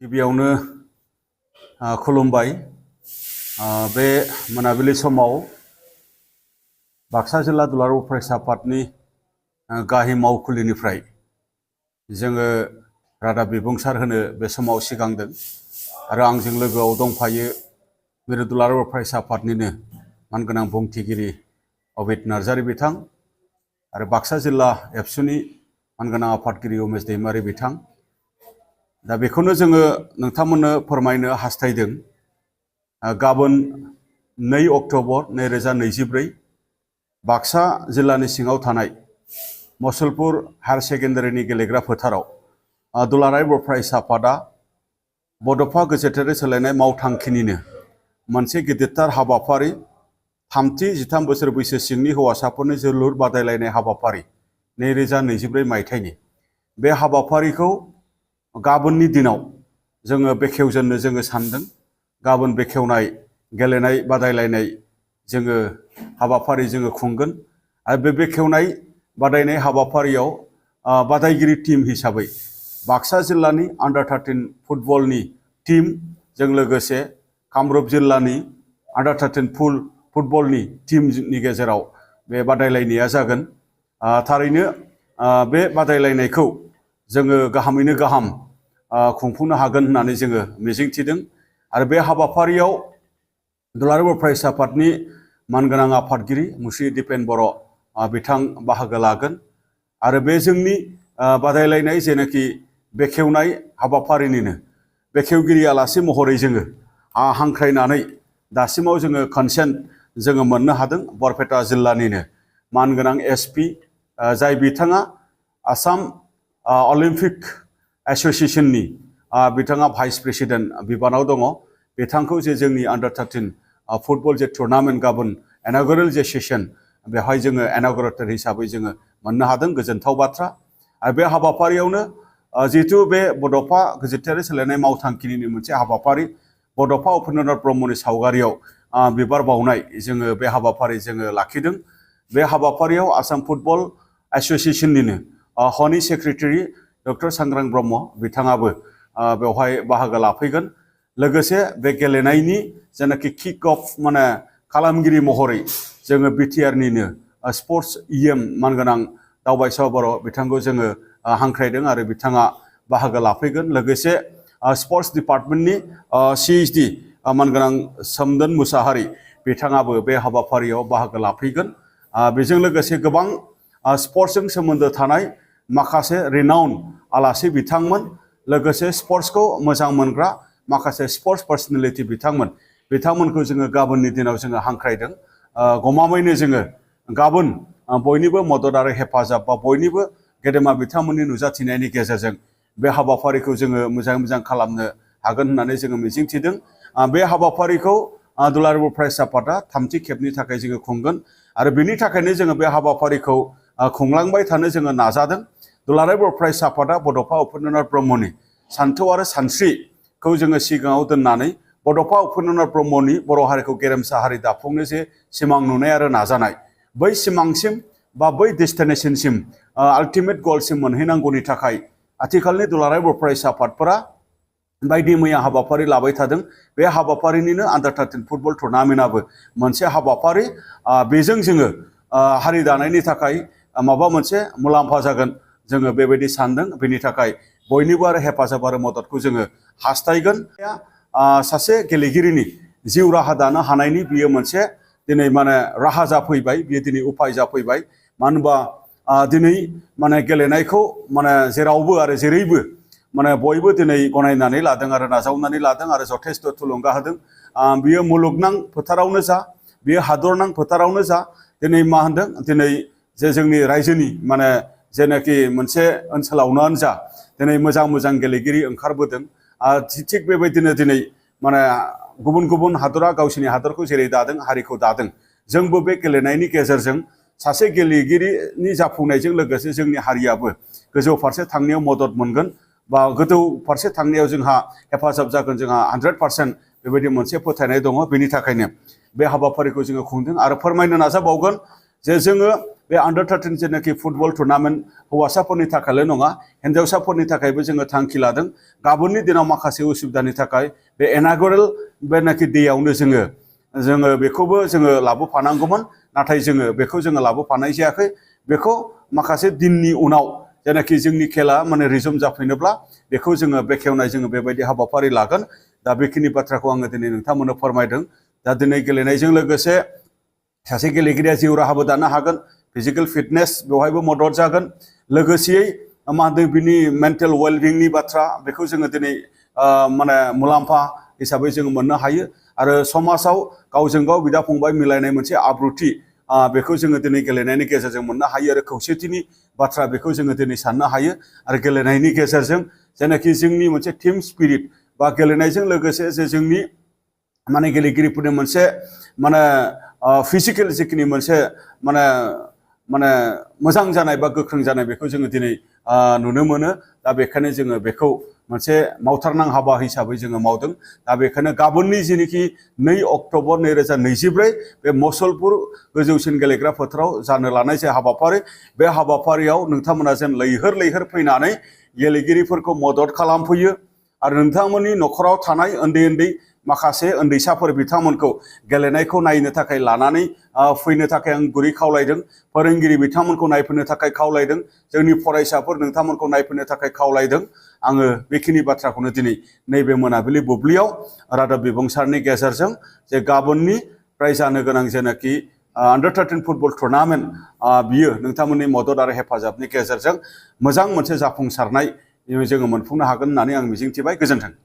गिबियावनो खुलुमबाय बे मोनाबिलि समाव बाक्सा जिल्ला दुलाराय फरायसा आफादनि गाहाय मावखुलिनिफ्राय जोङो रादाब बिबुंसार होनो बे समाव सिगांदों आरो आंजों लोगोआव दंफायो मिरु दुलाराय फरायसा आफादनिनो मानगोनां बुंथिगिरि अबित नार्जारी बिथां आरो बाक्सा जिल्ला एबसुनि मानगोनां आफादगिरि उमेश दैमारी बिथां। दा बेखौनो जोङो नोंथांमोननो फोरमायनो हास्थायदों। गाबोन 2 अक्ट'बर 2024 बाक्सा जिल्लानि सिङाव थानाय मुसलपुर हायार सेकेन्डारिनि गेलेग्रा फोथाराव दुलाराय बर' फरायसा आफादा बड'फा गेजेटारि सोलायनाय मावथांखिनिनो मोनसे गिदिरथार हाबाफारि 13 बोसोर बैसो सिंनि हौवासाफोरनि जोलुर बादायलायनाय हाबाफारि 2024 मायथाइनि बे हाबाफारिखौ गाबोननि दिनाव जोङो बेखेवजेननो जोङो सानदों। गाबोन बेखेवनाय गेलेनाय बादायलायनाय जोङो हाबाफारि जोङो खुंगोन आरो बे बेखेवनाय बादायनाय हाबाफारियाव बादायगिरि टीम हिसाबै बाक्सा जिल्लानि अंडर 13 फुटबलनि टीम जों लोगोसे कामरुप जिल्लानि अंडर 13 फुटबलनि टीमनि गेजेराव बे बादायलायनाया जागोन। थारैनो बे बादायलायनायखौ जोङो गाहामैनो गाहाम खुंफुंनो हागोन होननानै जोङो मिजिंथिदों आरो बे हाबाफारियाव दुलाराय बर' फरायसा आफादनि मानगोनां आफादगिरि मुस्रि दिपेन बर' बिथां बाहागो लागोन आरो बे जोंनि बादायलायनाय जेनाखि बेखेवनाय हाबाफारिनिनो बेखेवगिरि आलासि महरै जोङो हांख्रायनानै दासिमाव जोङो कनसेन्ट जोङो मोननो हादों बरपेटा जिल्लानिनो मानगोनां एसपि जाय बिथाङा आसाम अलिम्पिक एसोसिएशननि बिथाङा भाइस प्रेसिडेन्ट बिबानाव दङ। बिथांखौ जे जोंनि अंडर 13 फुटबल जे टुर्नामेन्ट गाबोन इनॉग्रेल जे सेसन बेवहाय जोङो इनॉग्रेटर हिसाबै जोङो मोननो हादों, गोजोनथाव बाथ्रा। आरो बे हाबाफारियावनो जिहेतु बे बड'फा गेजेटारि सोलायनाय मावथांखिनिनो मोनसे हाबाफारि बड'फा उपेन्द्रनाथ ब्रह्मनि सावगारियाव बिबार बावनाय जोङो बे हाबाफारि जोङो लाखिदों। बे हाबाफारियाव आसाम फुटबल एसोसिएशननिनो हनि सेक्रेटारि डक्टर सांग्रां ब्रह्म बिथाङाबो बेवहाय बाहागो लाफैगोन। लोगोसे बे गेलेनायनि जेनाखि किक अफ माने खालामगिरि महरै जोङो बिटिआरनिनो स्पर्ट्स इएम मानगोनां दावबायसा बर' बिथांखौ जोङो हांख्रायदों आरो बिथाङा बाहागो लाफैगोन। लोगोसे स्पर्ट्स डिपार्टमेन्टनि CHD मानगोनां सोमदोन मुसाहारि बिथाङाबो बे हाबाफारियाव बाहागो लाफैगोन। बेजों लोगोसे गोबां स्पर्ट्सजों सोमोन्दो थानाय माखासे रिनाउन आलासि बिथांमोन लोगोसे स्पर्ट्सखौ मोजां मोनग्रा माखासे स्पर्ट्स पार्सनेलिटि बिथांमोनखौ जोङो गाबोननि दिनाव जोङो हांख्रायदों। गमामैनो जोङो गाबोन बयनिबो मदद आरो हेफाजाब बा बयनिबो गेदेमा बिथांमोननि नुजाथिनायनि गेजेरजों बे हाबाफारिखौ जोङो मोजाङै मोजां खालामनो हागोन होननानै जोङो मिजिंथिदों। बे हाबाफारिखौ दुलाराय बर' फरायसा आफादा 3थि खेबनि थाखाय जोङो खुंगोन आरो बेनि थाखायनो जोङो बे हाबाफारिखौ खुंलांबाय थानो जोङो नाजादों। दुलाराय बर' फरायसा आफादा बड'फा उपेन्द्रनाथ ब्रह्मनि सान्थौ आरो सानस्रिखौ जोङो सिगाङाव दोननानै बड'फा उपेन्द्रनाथ ब्रह्मनि बर' हारिखौ गेरेमसा हारि दाफुंनो जे सिमां नुनाय आरो नाजानाय बै सिमांसिम बा बै डेस्टिनेशनसिम आल्टिमेट गलसिम मोनहैनांगौनि थाखाय आथिखालनि दुलाराय बर' फरायसा आफादफोरा बायदि मैया हाबाफारि लाबाय थादों। बे हाबाफारिनिनो अंडर 13 फुटबल टुर्नामेन्टआबो मोनसे हाबाफारि। बेजों जोङो हारि दानायनि थाखाय माबा मोनसे मुलाम्फा जागोन जोङो बेबायदि सानदों। बेनि थाखाय बयनिबो आरो हेफाजाब आरो मददखौ जोङो हास्थायगोन। सासे गेलेगिरिनि जिउ राहा दानो हानायनि बियो मोनसे दिनै माने राहा जाफैबाय, बियो दिनै उपाय जाफैबाय। मानो होनबा दिनै माने गेलेनायखौ माने जेरावबो आरो जेरैबो माने बयबो दिनै गनायनानै लादों आरो नाजावनानै लादों आरो जथेस्थ' थुलुंगा होदों। बियो मुलुगनां फोथारावनो जा बियो हादरनां फोथारावनो जा दिनै मा होनदों दिनै जे जोंनि रायजोनि माने जेनाखि मोनसे ओनसोलावनो जा दिनै मोजां मोजां गेलेगिरि ओंखारबोदों। थिग बेबायदिनो दिनै माने गुबुन गुबुन हादरा गावसिनि हादरखौ जेरै दादों हारिखौ दादों जोंबो बे गेलेनायनि गेजेरजों सासे गेलेगिरिनि जाफुंनायजों लोगोसे जोंनि हारियाबो गोजौ फारसे थांनायाव मदद मोनगोन बा गोजौ फारसे थांनायाव जोंहा हेफाजाब जागोन, जोंहा 100% बेबायदि मोनसे फोथायनाय दङ। बेनि थाखायनो बे हाबाफारिखौ जोङो खुंदों आरो फोरमायनो नाजाबावगोन जे जोङो बे आन्डार 13 जेनाखि फुटबल टुर्नामेन्ट हौवासाफोरनि थाखायल' नङा हिन्जावसाफोरनि थाखायबो जोङो थांखि लादों गाबोननि दिनाव माखासे उसुबिदानि थाखाय बे इनागुरेल बेनाखि डेयावनो जोङो बेखौबो जोङो लाबोफानांगौमोन नाथाय जोङो बेखौ जोङो लाबोफानाय जायाखै बेखौ माखासे दिननि उनाव जेनाखि जोंनि खेला माने रिजुम जाफैनोब्ला बेखौ जोङो बेखेवनाय जोङो बेबायदि हाबाफारि लागोन दा बेखिनि बाथ्राखौ आङो दिनै नोंथांमोननो फोरमायदों दा दिनै गेलेनायजों लोगोसे सासे गेलेगिरिया जिउ राहाबो दानो हागोन फिजिकेल फिटनेस बेवहायबो मदद जागोन लोगोसेयै मा होनदों बिनि मेन्टेल वेलबिंनि बाथ्रा बेखौ जोङो दिनै माने मुलाम्फा हिसाबै जोङो मोननो हायो आरो समाजाव गावजों गाव बिदा फंबाय मिलायनाय मोनसे आब्रुथि बेखौ जोङो दिनै गेलेनायनि गेजेरजों मोननो हायो आरो खौसेथिनि बाथ्रा बेखौ जोङो दिनै साननो हायो आरो गेलेनायनि गेजेरजों जेनाखि जोंनि मोनसे टीम स्पिरिट बा गेलेनायजों लोगोसे जे जोंनि माने गेलेगिरिफोरनि मोनसे माने फिजिकेल जिखिनि मोनसे माने माने मोजां जानाय बा गोख्रों जानाय बेखौ जोङो दिनै नुनो मोनो दा बेखायनो जोङो बेखौ मोनसे मावथारनां हाबा हिसाबै जोङो मावदों दा बेखायनो गाबोननि जेनोखि 2 अक्ट'बर 2024 बे मुसलपुर गोजौसिन गेलेग्रा फोथाराव जानो लानाय जे हाबाफारि बे हाबाफारियाव नोंथांमोना जेन लैहोर फैनानै गेलेगिरिफोरखौ मदद खालामफैयो आरो नोंथांमोननि न'खराव थानाय उन्दै माखासे उन्दैसाफोर बिथांमोनखौ गेलेनायखौ नायनो थाखाय लानानै फैनो थाखाय आं गुरै खावलायदों फोरोंगिरि बिथांमोनखौ नायफैनो थाखाय खावलायदों जोंनि फरायसाफोर नोंथांमोनखौ नायफैनो थाखाय खावलायदों आङो बेखिनि बाथ्राखौनो दिनै नैबे मोनाबिलि बुब्लियाव रादाब बिबुंसारनि गेजेरजों जे गाबोननिफ्राय जानो गोनां जेनाखि आन्डार 13 फुटबल टुर्नामेन्ट बियो नोंथांमोननि मदद आरो हेफाजाबनि गेजेरजों मोजां मोनसे जाफुंसारनाय जोङो मोनफुंनो हागोन होननानै आं मिजिंथिबाय गोजोन्थों।